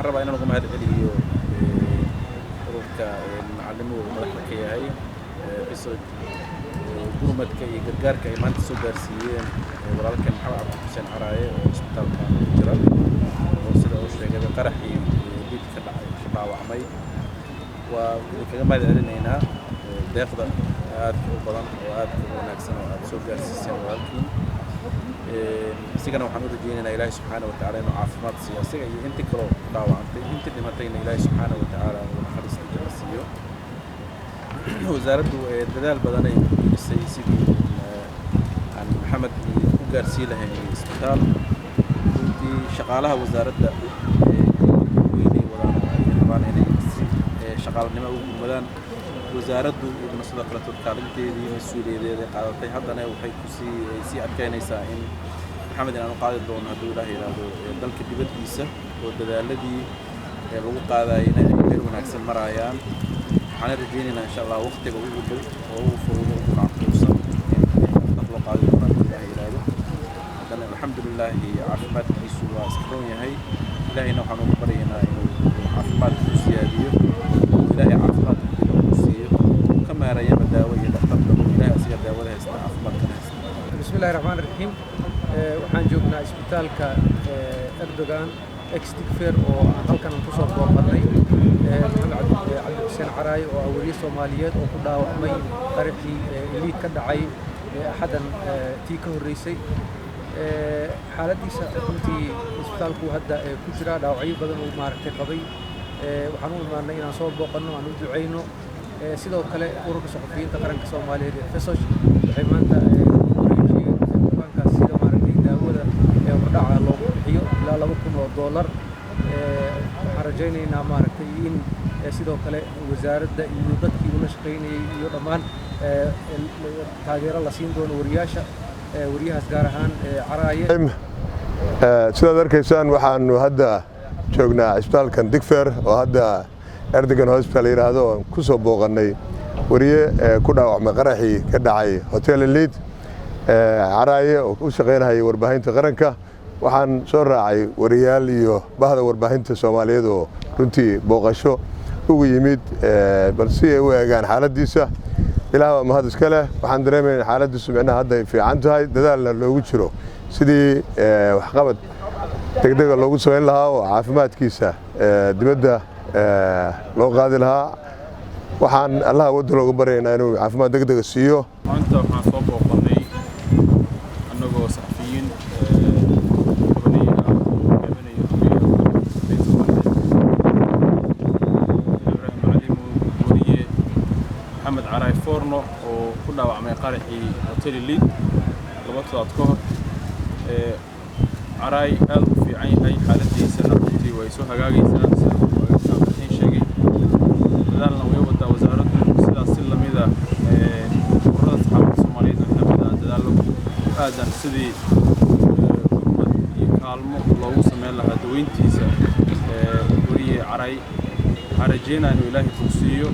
Waxaan rabaa inaan uga mahad celiyo ururka Macalimo uu madaxda ka yahay, FESOJ, gurmadka iyo gargaarka ay maanta soo gaarsiiyeen walaalkan Maxamed Cabdi Xuseen Caraaye oo isbitaalka ku jira, oo sida uu sheegay qaraxii Elite ka dhacay ku dhaawacmay. Waa idinkaga mahad celinaynaa deeqda aadka u badan oo aadka u wanaagsan oo aad soo gaarsiiseen walaalkiin. Isigana waxaan u rajaynaynaa Ilaahay subxaana wa tacaala inuu caafimaad siiyo asiga iyo intii kaloo ku dhaawacantay, intii dhimatayna Ilaahay subxaana wa tacaala uu naxariista janno siiyo. Wasaaraddu dadaal badan ay ku gelisay sidii aan Maxamed ku gaarsiin lahayn isbitaal. Runtii shaqaalaha wasaaradda weynay wadaan oo ay rabaan inay si shaqaalanimo ugu gurmadaan. Wasaaraddu iyaduna sidoo kaleeto kaalinteedii mas-uuliyadeed ay qaadatay, haddana waxay kusii ay sii adkeynaysaa in Maxamed inaanu qaadi doono, hadduu Ilaah yidhaahdo, dalka dibaddiisa, oo dadaaladii lagu qaadayna ay meel wanaagsan marayaan. Waxaana rajaynaynaa, insha Allah, waqtiga ugu dhow oo ugu fudud, ugu macquulsan in dhaqtar loo qaadi doono, hadduu Ilaah yidhaahdo. Haddana alxamdulilaahi, caafimaadkiisu waa iska roon yahay. Ilaahayna waxaan ugu baryaynaa inuu caafimaadka u siyaadiyo oo Ilaahay caafimaadka dib ugu siiyo, ka maarayaba daawo iyo dhakhtarka. Ilaahay asiga daawada haysta, caafimaadkana haysta. Bismi illahi raxmaan raxiim. Waxaan joognaa isbitaalka Erdogan ex Digfaar oo aan halkan aan kusoo booqannay Maxamed Cabdi Xuseen Caraaye, oo ah weriye Soomaaliyeed oo ku dhaawacmay qaraxii Elite ka dhacay Axaddan tii ka horreysay. Xaaladdiisa runtii isbitaalku hadda ku jira, dhaawacyo badan uu maaragtay qabay. Waxaan u imaanay inaan soo booqanno, aan u ducayno. Sidoo kale Ururka Saxufiyiinta Qaranka Soomaaliyeed ee FESOJ waxay maanta ku wareejiyeen bukaankaas sida maaragtay daawada ee hordhaca loogu bixiyo ilaa $2,000. Waxaan rajaynaynaa maaragtay in sidoo kale wasaaradda iyo dadkii ula shaqaynayay iyo dhammaan taageero la siin doono wariyaasha, wariyahaas gaar ahaan Caraaye. Sidaad arkaysaan, waxaanu hadda joognaa cisbitaalkan Digfer oo hadda Erdogan Hospital yidhaahdo, oon ku soo booqannay wariye ku dhaawacmay qaraxii ka dhacay Hotel Elite, Caraaye, oo u shaqaynahayay Warbaahinta Qaranka. Waxaan soo raacay wariyaal iyo bahda warbaahinta Soomaaliyeed oo runtii booqasho ugu yimid bal si ay u eegaan xaaladdiisa. Ilaah baa mahad iska leh. Waxaan dareemayna in xaaladdiisu micnaha hadda ay fiican tahay, dadaalna loogu jiro sidii waxqabad degdega loogu samayn lahaa oo caafimaadkiisa dibadda loo qaadi lahaa. Waxaan Allaha wadda looga baryaynaa inuu caafimaad degdega siiyo. Maanta waxaan soo booqannay annagoo saxafiyiin qabanaya ah oo hogaaminayo Ibraahim Macalimu, wariye Maxamed Caraay Forno oo ku dhaawacmay qaraxii Hotel Elite 2 toddobaad ka hor. Caraay aad u fiican yahay, xaaladiisana runtii way soo hagaagaysaa sida uu sheegay. Dadaalna way wadaa wasaaraddu, sidaas si lamida ururada saxaafadda Soomaaliyeed waxay wadaan dadaallo ku aadan sidii gurmad iyo kaalmo loogu sameyn lahaa daweyntiisa weriye Caray. Waxaan rajeynaya inuu Ilaahay bogsiiyo.